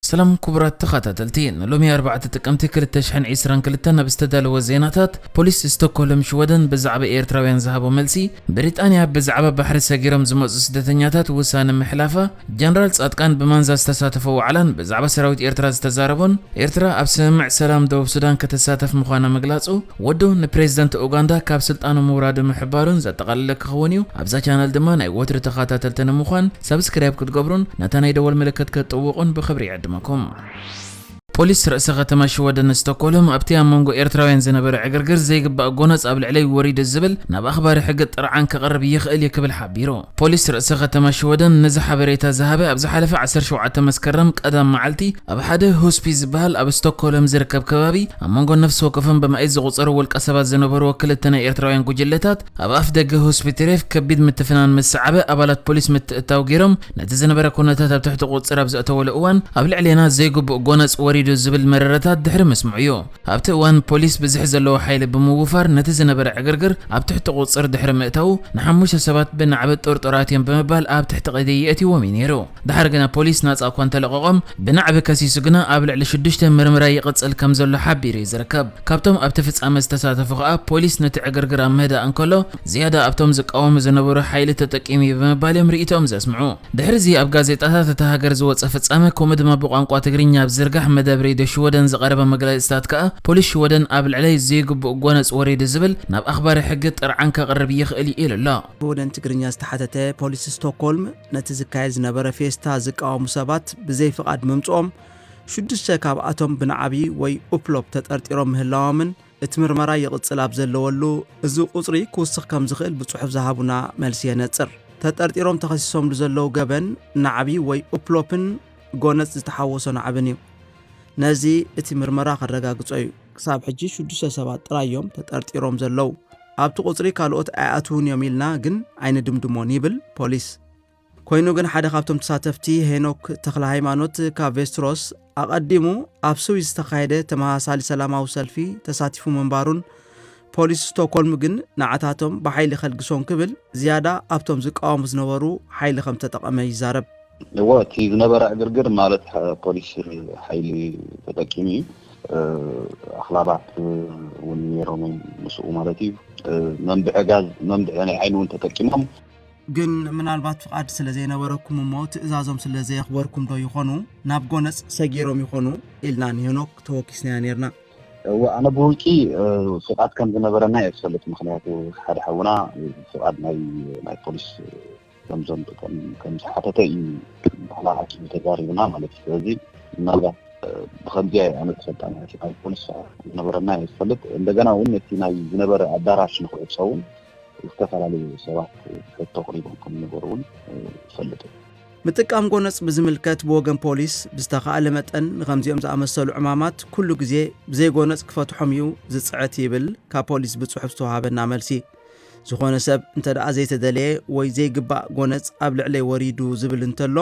ሰላም ክቡራት ተኸታተልቲ፣ ንሎሚ ኣርባዕተ ጥቅምቲ ክልተ ሽሕን ዕስራን ክልተን ኣብ ዝተዳለወ ዜናታት፣ ፖሊስ ስቶክሆልም ሽወደን ብዛዕባ ኤርትራውያን ዝሃቦ መልሲ፣ ብሪጣንያ ብዛዕባ ባሕሪ ሰጊሮም ዝመጹ ስደተኛታት ውሳነ ምሕላፋ፣ ጀነራል ጻድቃን ብማንዛ ዝተሳተፎ ዋዕላን ብዛዕባ ሰራዊት ኤርትራ ዝተዛረቦን፣ ኤርትራ ኣብ ስምምዕ ሰላም ደቡብ ሱዳን ከተሳተፍ ምዃና ምግላጹ፣ ወዱ ንፕሬዝደንት ኡጋንዳ ካብ ስልጣኑ ምውራዱ ምሕባሩን ዘጠቓለለ ክኸውን እዩ። ኣብዛ ቻነል ድማ ናይ ወትሪ ተኸታተልቲ ንምዃን ሳብስክራይብ ክትገብሩን ነታ ናይ ደወል ምልክት ክትጥውቑን ብኽብሪ ይዕድመኩም። ፖሊስ ርእሰ ከተማ ሽወደን ስቶክሆልም ኣብቲ ኣብ መንጎ ኤርትራውያን ዝነበረ ዕግርግር ዘይግባእ ጎነጽ ኣብ ልዕለይ ወሪዱ ዝብል ናብ ኣኽባሪ ሕጊ ጥርዓን ከቕርብ ይኽእል እዩ ክብል ሓቢሩ። ፖሊስ ርእሰ ከተማ ሽወደን ነዚ ሓበሬታ ዝሃበ ኣብ ዝሓለፈ ዓሰርተ ሸውዓተ መስከረም ቀዳም መዓልቲ ኣብ ሓደ ሆስፒስ ዝበሃል ኣብ ስቶክሆልም ዝርከብ ከባቢ ኣብ መንጎ ነፍሲ ወከፎም ብማእት ዝቑጸሩ ውልቀ ሰባት ዝነበርዎ ክልተ ናይ ኤርትራውያን ጉጅለታት ኣብ ኣፍ ደገ ሆስፒትሬፍ ከቢድ ምትፍናን ምስ ሰዓበ ኣባላት ፖሊስ ምትእትታው ገይሮም ነቲ ዝነበረ ኩነታት ኣብ ትሕቲ ቁጽር ኣብ ዘእተወሉ እዋን ኣብ ልዕሌና ዘይግቡእ ጎነጽ ወሪዱ ዝብል መረረታት ድሕሪ ምስምዑ እዩ። ኣብቲ እዋን ፖሊስ ብዝሒ ዘለዎ ሓይሊ ብምውፋር ነቲ ዝነበረ ዕግርግር ኣብ ትሕቲ ቁጽር ድሕሪ ምእታዉ ንሓሙሽተ ሰባት ብናዕቢ ጥርጡራት እዮም ብምባል ኣብ ትሕቲ ቀይዲ የእትይዎም እዩ ነይሩ። ድሓር ግና ፖሊስ ናጻ እኳ እንተለቐቖም ብናዕቢ ከሲሱ ግና ኣብ ልዕሊ ሽዱሽተ ምርመራ ይቕጽል ከም ዘሎ ሓቢሩ እዩ ዝርከብ። ካብቶም ኣብቲ ፍጻመ ዝተሳተፉ ከኣ ፖሊስ ነቲ ዕግርግር ኣብ ምህዳእ እንከሎ ዝያዳ ኣብቶም ዝቃወሙ ዝነበሩ ሓይሊ ተጠቂሙ እዩ ብምባል እዮም ርእይቶኦም ዘስምዑ። ድሕሪ እዚ ኣብ ጋዜጣታት እታ ሃገር ዝወጸ ፍጻመ ከምኡ ድማ ብቋንቋ ትግርኛ ኣብ ዝርጋሕ መደብ ሬድዮ ሽወደን ዝቐረበ መግለጺታት ከኣ ፖሊስ ሽወደን ኣብ ልዕለይ ዘይግቡእ ጎነጽ ወሪዱ ዝብል ናብ ኣኽባሪ ሕጊ ጥርዓን ከቕርብ ይኽእል እዩ ኢሉ ኣሎ። ሽወደን ትግርኛ ዝተሓተተ ፖሊስ ስቶክሆልም ነቲ ዝካየድ ዝነበረ ፌስታ ዝቃወሙ ሰባት ብዘይፍቓድ ምምጽኦም ሽዱሽተ ካብኣቶም ብናዕቢ ወይ ኡፕሎፕ ተጠርጢሮም ምህላዎምን እቲ ምርመራ ይቕጽል ኣብ ዘለወሉ፣ እዚ ቁጽሪ ክውስኽ ከም ዝኽእል ብጽሑፍ ዝሃቡና መልሲ የነጽር። ተጠርጢሮም ተኸሲሶምሉ ዘለዉ ገበን ናዕቢ ወይ ኡፕሎፕን ጎነጽ ዝተሓወሶ ናዕብን እዩ። ነዚ እቲ ምርመራ ከረጋግጾ እዩ። ክሳብ ሕጂ ሽዱሽተ ሰባት ጥራይ እዮም ተጠርጢሮም ዘለዉ። ኣብቲ ቁጽሪ ካልኦት ኣይኣትዉን እዮም ኢልና ግን ኣይንድምድሞን ይብል ፖሊስ። ኮይኑ ግን ሓደ ካብቶም ተሳተፍቲ ሄኖክ ተኽለሃይማኖት ካብ ቬስትሮስ ኣቐዲሙ ኣብ ስዊስ ዝተኻየደ ተመሳሳሊ ሰላማዊ ሰልፊ ተሳቲፉ ምንባሩን ፖሊስ ስቶክሆልም ግን ንዓታቶም ብሓይሊ ከልግሶም ክብል ዝያዳ ኣብቶም ዝቃወሙ ዝነበሩ ሓይሊ ከም ተጠቐመ ይዛረብ። እወ፣ እቲ ዝነበረ ዕግርግር ማለት ሓ- ፖሊስ ሓይሊ ተጠቂሙ እዩ። ኣኽላባት እውን ነይሮም እዮም ምስኡ ማለት እዩ። መንብዒ ጋዝ መንብዒ ናይ ዓይኒ እውን ተጠቂሞም። ግን ምናልባት ፍቓድ ስለ ዘይነበረኩም እሞ ትእዛዞም ስለ ዘየኽበርኩም ዶ ይኾኑ ናብ ጎነጽ ሰጊሮም ይኾኑ ኢልና ንሄኖክ ተወኪስናዮ ነርና። እወ፣ ኣነ ብውልቂ ፍቓድ ከም ዝነበረና እየ ዝፈልጥ። ምክንያቱ ሓደ ሓውና ፍቓድ ናይ ናይ ፖሊስ ከምዞም ከም ዝሓተተ እዩ ብሓላ ሓኪም ተዛሪብና ማለት እዩ። ስለዚ ምናልባት ብከምዚ ኣነ ዝፈልጣ ማለት እዩ። ናይ ፖሊስ ዝነበረና እየ ዝፈልጥ። እንደገና እውን እቲ ናይ ዝነበረ ኣዳራሽ ንክዕጾ እውን ዝተፈላለዩ ሰባት ሕቶ ኣቕሪቦም ከም ዝነበሩ እውን ይፈልጥ። ምጥቃም ጎነጽ ብዝምልከት ብወገን ፖሊስ ብዝተኻእለ መጠን ንከምዚኦም ዝኣመሰሉ ዕማማት ኩሉ ግዜ ብዘይ ጎነጽ ክፈትሖም እዩ ዝጽዕት ይብል ካብ ፖሊስ ብጽሑፍ ዝተዋሃበና መልሲ። ዝኾነ ሰብ እንተ ደኣ ዘይተደለየ ወይ ዘይግባእ ጎነጽ ኣብ ልዕለይ ወሪዱ ዝብል እንተሎ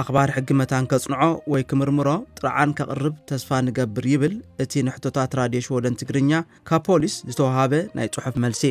ኣኽባር ሕጊ መታን ከጽንዖ ወይ ክምርምሮ ጥርዓን ከቕርብ ተስፋ ንገብር ይብል እቲ ንሕቶታት ራድዮ ሽወደን ትግርኛ ካብ ፖሊስ ዝተዋሃበ ናይ ጽሑፍ መልሲ።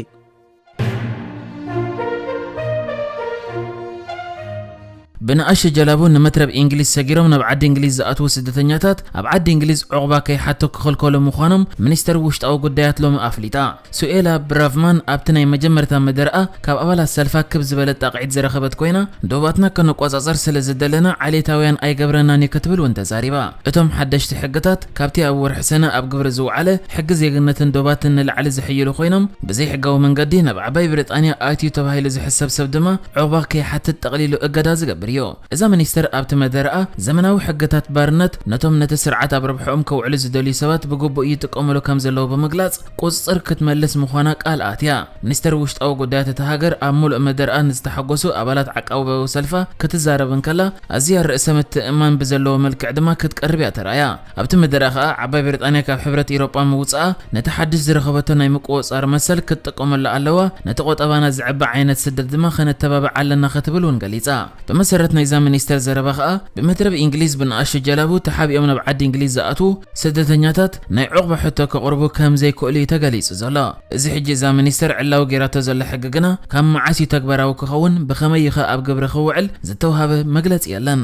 ብንኣሽቱ ጀላቡ ንመትረብ እንግሊዝ ሰጊሮም ናብ ዓዲ እንግሊዝ ዝኣትዉ ስደተኛታት ኣብ ዓዲ እንግሊዝ ዑቕባ ከይሓቱ ክኽልከሉ ምዃኖም ሚኒስተር ውሽጣዊ ጉዳያት ሎሚ ኣፍሊጣ። ሱኤላ ብራቭማን ኣብቲ ናይ መጀመርታ መደርኣ ካብ ኣባላት ሰልፋ ክብ ዝበለት ጣቕዒት ዝረኸበት ኮይና፣ ዶባትና ክንቆጻጸር ስለ ዝደለና ዓሌታውያን ኣይገብረናን እዩ ክትብል እውን ተዛሪባ። እቶም ሓደሽቲ ሕግታት ካብቲ ኣብ ወርሒ ሰነ ኣብ ግብሪ ዝወዓለ ሕጊ ዜግነትን ዶባትን ንላዕሊ ዝሕይሉ ኮይኖም፣ ብዘይሕጋዊ መንገዲ ናብ ዓባይ ብሪጣንያ ኣትዩ ተባሂሉ ዝሕሰብ ሰብ ድማ ዑቕባ ከይሓትት ጠቕሊሉ እገዳ ዝገብር እዩ። እዛ ሚኒስተር ኣብቲ መደረኣ፣ ዘመናዊ ሕግታት ባርነት ነቶም ነቲ ስርዓት ኣብ ረብሕኦም ከውዕሉ ዝደልዩ ሰባት ብግቡእ ይጥቀሙሉ ከም ዘለዉ ብምግላጽ፣ ቁጽጽር ክትመልስ ምዃና ቃል ኣትያ። ሚኒስተር ውሽጣዊ ጉዳያት እታ ሃገር ኣብ ምሉእ መደረኣ ንዝተሓጎሱ ኣባላት ዓቃባዊ ሰልፋ ክትዛረብ እንከላ፣ ኣዝያ ርእሰ ምትእምማን ብዘለዎ መልክዕ ድማ ክትቀርብ እያ ተራእያ። ኣብቲ መደረ ከኣ፣ ዓባይ ብሪጣንያ ካብ ሕብረት ኤውሮጳ ምውጽኣ፣ ነቲ ሓድሽ ዝረኸበቶ ናይ ምቁጽጻር መሰል ክትጥቀመሉ ኣለዋ፣ ነቲ ቁጠባና ዘዕቢ ዓይነት ስደት ድማ ከነተባብዕ ኣለና ክትብል እውን ገሊጻ። ብመሰረት ናይዛ ሚኒስተር ዘረባ ከኣ፣ ብመትረብ እንግሊዝ ብንኣሽቱ ጀላቡ ተሓቢኦም ናብ ዓዲ እንግሊዝ ዝኣትዉ ስደተኛታት ናይ ዑቕባ ሕቶ ከቕርቡ ከም ዘይክእሉ እዩ ተገሊጹ ዘሎ። እዚ ሕጂ እዛ ሚኒስተር ዕላዊ ገይራቶ ዘላ ሕጊ ግና ካብ መዓስ እዩ ተግባራዊ ክኸውን፣ ብኸመይ እዩ ኸ ኣብ ግብሪ ክውዕል ዝተውሃበ መግለጺ የለን።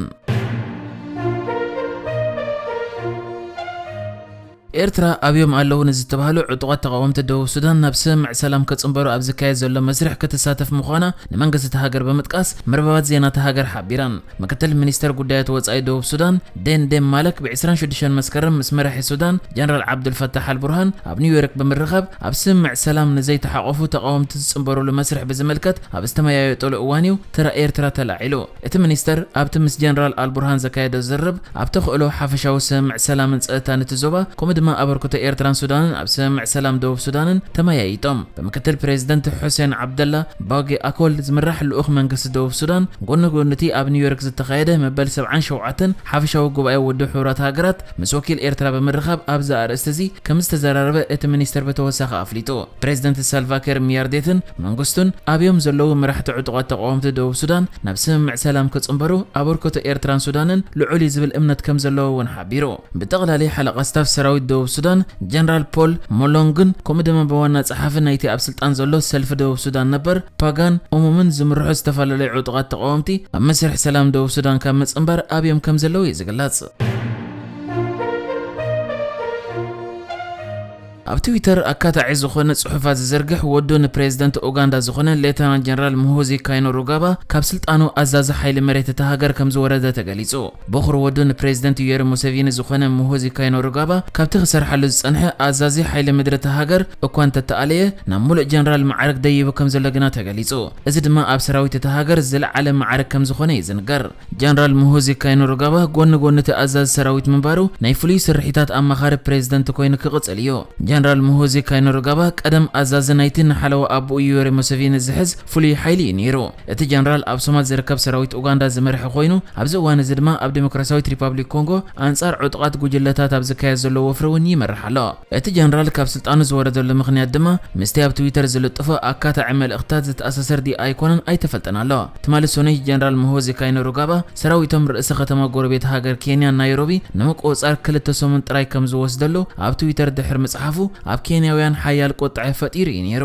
ኤርትራ ኣብዮም ኣለዉ ንዝተባህሉ ዕጡቓት ተቓወምቲ ደቡብ ሱዳን ናብ ስምምዕ ሰላም ከጽንበሩ ኣብ ዝካየድ ዘሎ መስርሕ ክትሳተፍ ምዃና ንመንግስቲ እታ ሃገር ብምጥቃስ መርበባት ዜና እታ ሃገር ሓቢረን። ምክትል ሚኒስተር ጉዳያት ወጻኢ ደቡብ ሱዳን ደን ደም ማለክ ብ ዕስራን ሽዱሽተን መስከረም ምስ መራሒ ሱዳን ጀነራል ዓብዱልፈታሕ ኣልቡርሃን ኣብ ኒውዮርክ ብምርኻብ ኣብ ስምምዕ ሰላም ንዘይተሓቆፉ ተቓወምቲ ዝጽንበሩሉ መስርሕ ብዝምልከት ኣብ ዝተመያየጠሉ እዋን እዩ ተራ ኤርትራ ተላዒሉ። እቲ ሚኒስተር ኣብቲ ምስ ጀነራል ኣልቡርሃን ዘካየዶ ዝርርብ ኣብ ተኽእሎ ሓፈሻዊ ስምምዕ ሰላምን ጸጥታን እቲ ዞባ ከምኡ ድማ ኣበርክቶ ኤርትራን ሱዳንን ኣብ ስምምዕ ሰላም ደቡብ ሱዳንን ተመያይጦም። ብምክትል ፕሬዝደንት ሑሴን ዓብደላ ባጌ ኣኮል ዝምራሕ ልኡኽ መንግስቲ ደቡብ ሱዳን ጎኒ ጎኒ እቲ ኣብ ኒውዮርክ ዝተኻየደ መበል ሰብዓን ሸውዓተን ሓፈሻዊ ጉባኤ ውድብ ሕቡራት ሃገራት ምስ ወኪል ኤርትራ ብምርኻብ ኣብዚ ኣርእስቲ እዚ ከም ዝተዘራረበ እቲ ሚኒስተር ብተወሳኺ ኣፍሊጡ። ፕሬዝደንት ሳልቫኪር ሚያርዴትን መንግስቱን ኣብዮም ዘለዉ መራሕቲ ዕጡቓት ተቓወምቲ ደቡብ ሱዳን ናብ ስምምዕ ሰላም ክጽንበሩ ኣበርክቶ ኤርትራን ሱዳንን ልዑል እዩ ዝብል እምነት ከም ዘለዎ እውን ሓቢሩ። ብጠቕላሊ ሓለቓ ስታፍ ሰራዊት ደቡብ ሱዳን ጀነራል ፖል ሞሎንግን ከምኡ ድማ ብዋና ጸሓፊ ናይቲ ኣብ ስልጣን ዘሎ ሰልፊ ደቡብ ሱዳን ነበር ፓጋን ኡሙምን ዝምርሑ ዝተፈላለዩ ዕጡቓት ተቓወምቲ ኣብ መስርሕ ሰላም ደቡብ ሱዳን ካብ ምጽንባር ኣብዮም ከም ዘለዉ እዩ ዝግለጽ። ኣብ ትዊተር ኣካታዒ ዝኾነ ጽሑፋት ዝዝርግሕ ወዱ ንፕሬዝደንት ኡጋንዳ ዝኾነ ሌተናንት ጀነራል ሙሁዚ ካይኖሩጋባ ካብ ስልጣኑ ኣዛዚ ሓይሊ መሬት እታ ሃገር ከም ዝወረደ ተገሊጹ። በኹር ወዱ ንፕሬዝደንት ዩዌሪ ሙሴቪኒ ዝኾነ ሙሁዚ ካይኖሩጋባ ካብቲ ክሰርሓሉ ዝጸንሐ ኣዛዚ ሓይሊ ምድሪ እታ ሃገር እኳ እንተተኣለየ ናብ ሙሉእ ጀነራል ማዕረግ ደይቡ ከም ዘሎ ግና ተገሊጹ። እዚ ድማ ኣብ ሰራዊት እታ ሃገር ዝለዓለ ማዕረግ ከም ዝኾነ እዩ ዝንገር። ጀነራል ሙሁዚ ካይኖሩጋባ ጎኒ ጎኒ እቲ ኣዛዚ ሰራዊት ምንባሩ ናይ ፍሉይ ስርሒታት ኣማኻሪ ፕሬዝደንት ኮይኑ ክቕጽል እዩ። ጀነራል ሙሁዚ ካይኖሩጋባ ቀደም ኣዛዚ ናይቲ ንሓለዋ ኣቦኡ ዩዌሪ ሙሴቪኒ ዝሕዝ ፍሉይ ሓይሊ እዩ ነይሩ። እቲ ጀነራል ኣብ ሶማል ዝርከብ ሰራዊት ኡጋንዳ ዝመርሐ ኮይኑ ኣብዚ እዋን እዚ ድማ ኣብ ዴሞክራሲያዊት ሪፓብሊክ ኮንጎ ኣንጻር ዕጡቓት ጉጅለታት ኣብ ዝካየድ ዘሎ ወፍሪ እውን ይመርሕ ኣሎ። እቲ ጀነራል ካብ ስልጣኑ ዝወረደሉ ምኽንያት ድማ ምስቲ ኣብ ትዊተር ዝልጥፎ ኣካታዒ መልእኽትታት ዝተኣሳሰር ድዩ ኣይኮነን ኣይተፈልጠን ኣሎ። ትማሊ ሰኑይ ጀነራል ሙሆዚ ካይነሩጋባ ሰራዊቶም ርእሰ ከተማ ጎረቤት ሃገር ኬንያ ናይሮቢ ንምቁጽጻር ክልተ ሰሙን ጥራይ ከም ዝወስደሉ ኣብ ትዊተር ድሕሪ ምጽሓፉ ኣብ ኬንያውያን ሓያል ቁጥዐ ፈጢሩ እዩ ነይሩ።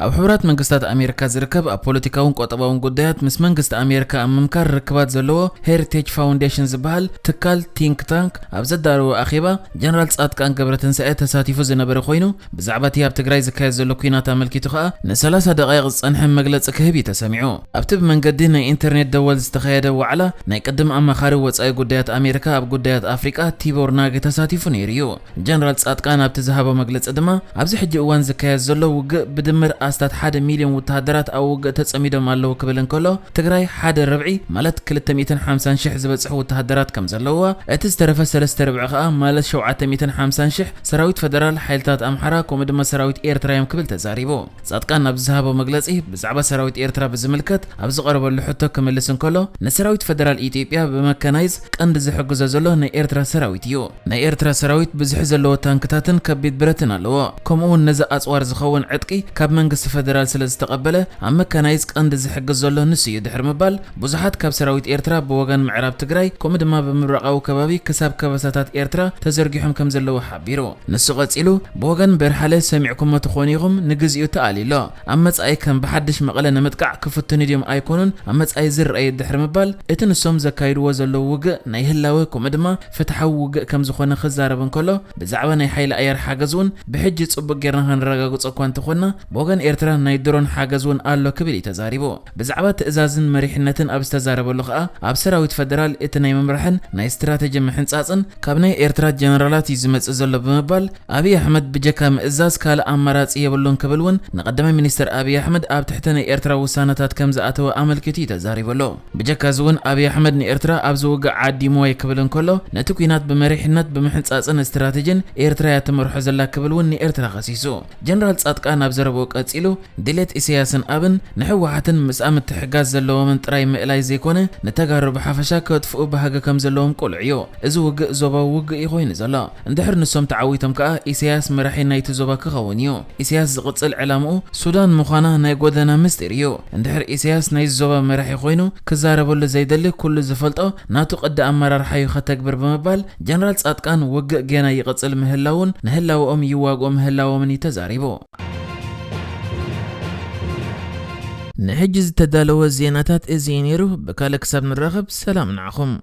ኣብ ሕቡራት መንግስታት ኣሜሪካ ዝርከብ ኣብ ፖለቲካውን ቁጠባውን ጉዳያት ምስ መንግስቲ ኣሜሪካ ኣብ ምምካር ርክባት ዘለዎ ሄሪቴጅ ፋውንዴሽን ዝበሃል ትካል ቲንክ ታንክ ኣብ ዘዳለዎ ኣኼባ ጀነራል ጻድቃን ገብረትንሳኤ ተሳቲፉ ዝነበረ ኮይኑ ብዛዕባ እቲ ኣብ ትግራይ ዝካየድ ዘሎ ኲናት ኣመልኪቱ ከኣ ንሰላሳ ደቓይቕ ዝጸንሐ መግለጺ ክህብ እዩ ተሰሚዑ። ኣብቲ ብመንገዲ ናይ ኢንተርኔት ደወል ዝተኻየደ ዋዕላ ናይ ቅድም ኣማኻሪ ወጻኢ ጉዳያት ኣሜሪካ ኣብ ጉዳያት ኣፍሪቃ ቲቦር ናግ ተሳቲፉ ነይሩ እዩ። ጀነራል ጻድቃን ኣብቲ ዝሃቦ መግለጺ ድማ ኣብዚ ሕጂ እዋን ዝካየድ ዘሎ ውግእ ብድምር ኣስታት ሓደ ሚልዮን ወተሃደራት ኣብ ውግእ ተጸሚዶም ኣለዉ ክብል እንከሎ ትግራይ ሓደ ርብዒ ማለት ክልተ ሚእትን ሓምሳን ሽሕ ዝበጽሑ ወተሃደራት ከም ዘለውዋ እቲ ዝተረፈ ሰለስተ ርብዒ ከኣ ማለት ሸውዓተ ሚእትን ሓምሳን ሽሕ ሰራዊት ፈደራል ሓይልታት ኣምሓራ ከምኡ ድማ ሰራዊት ኤርትራ እዮም ክብል ተዛሪቡ። ጻድቃን ኣብ ዝሃቦ መግለጺ ብዛዕባ ሰራዊት ኤርትራ ብዝምልከት ኣብ ዝቐረበሉ ሕቶ ክምልስ እንከሎ ንሰራዊት ፈደራል ኢትዮጵያ ብመካናይዝ ቀንዲ ዝሕግዞ ዘሎ ናይ ኤርትራ ሰራዊት እዩ። ናይ ኤርትራ ሰራዊት ብዙሕ ዘለዎ ታንክታትን ከቢድ ብረትን ኣለዎ። ከምኡ እውን ነዚ ኣጽዋር ዝኸውን ዕጥቂ ካብ መንግስቲ ፈደራል ስለ ዝተቐበለ ኣብ መካናይዝ ቀንዲ ዝሕግዝ ዘሎ ንሱ እዩ ድሕሪ ምባል ብዙሓት ካብ ሰራዊት ኤርትራ ብወገን ምዕራብ ትግራይ ከምኡ ድማ ብምብራቓዊ ከባቢ ክሳብ ከበሳታት ኤርትራ ተዘርጊሖም ከም ዘለዉ ሓቢሩ። ንሱ ቀጺሉ ብወገን በርሃለ ሰሚዕኩሞ ትኾኑ ኢኹም ንግዚኡ ተኣልዩ ኣሎ። ኣብ መጻኢ ከም ብሓድሽ መቐለ ንምጥቃዕ ክፍትኑ ድዮም ኣይኮኑን ኣብ መጻኢ ዝረኣዩ ድሕሪ ምባል እቲ ንሶም ዘካይድዎ ዘለዉ ውግእ ናይ ህላወ ከምኡ ድማ ፍትሓዊ ውግእ ከም ዝኾነ ክዛረብ እንከሎ ብዛዕባ ናይ ሓይሊ ኣየር ሓገዝ እውን ብሕጂ ጽቡቕ ጌርና ከነረጋግጾ እኳ እንተኾንና ብወገን ኤርትራ ናይ ድሮን ሓገዝ እውን ኣሎ ክብል እዩ ተዛሪቡ። ብዛዕባ ትእዛዝን መሪሕነትን ኣብ ዝተዛረበሉ ከኣ ኣብ ሰራዊት ፈደራል እቲ ናይ ምምራሕን ናይ ስትራተጂ ምሕንጻጽን ካብ ናይ ኤርትራ ጀነራላት እዩ ዝመጽእ ዘሎ ብምባል ኣብይ ኣሕመድ ብጀካ ምእዛዝ ካልእ ኣማራጺ የብሉን ክብል እውን ንቀዳማይ ሚኒስትር ኣብይ ኣሕመድ ኣብ ትሕቲ ናይ ኤርትራ ውሳነታት ከም ዝኣተወ ኣመልኪቱ እዩ ተዛሪቡ ኣሎ። ብጀካ እዚ እውን ኣብይ ኣሕመድ ንኤርትራ ኣብዚ ውግእ ዓዲምዋ እዩ ክብል እንከሎ ነቲ ኲናት ብመሪሕነት ብምሕንጻጽን ስትራተጂን ኤርትራ እያ ትመርሖ ዘላ ክብል እውን ንኤርትራ ከሲሱ። ጀነራል ጻድቃን ኣብ ዘረብኡ ቀጺሉ ድሌት ኢሳያስን ኣብን ንህወሓትን ምስኣ ምትሕጋዝ ዘለዎምን ጥራይ ምእላይ ዘይኮነ ንተጋሩ ብሓፈሻ ከጥፍኡ ባህጊ ከም ዘለዎም ቁሉዕ እዩ። እዚ ውግእ ዞባዊ ውግእ እዩ ኮይኑ ዘሎ። እንድሕር ንሶም ተዓዊቶም ከኣ ኢሳያስ መራሒ ናይቲ ዞባ ክኸውን እዩ። ኢሳያስ ዝቕጽል ዕላምኡ ሱዳን ምዃና ናይ ጎደና ምስጢር እዩ። እንድሕር ኢሳያስ ናይዚ ዞባ መራሒ ኮይኑ ክዛረበሉ ዘይደሊ ኩሉ ዝፈልጦ ናቱ ቅዲ ኣመራርሓ እዩ ከተግብር ብምባል ጀነራል ጻድቃን ውግእ ጌና ይቕጽል ምህላውን ንህላወኦም ይዋግኡ ምህላዎምን እዩ ተዛሪቡ። ንሕጂ ዝተዳለወ ዜናታት እዚ እዩ ነይሩ። ብካልእ ክሳብ ንራኸብ ሰላም ንዓኹም።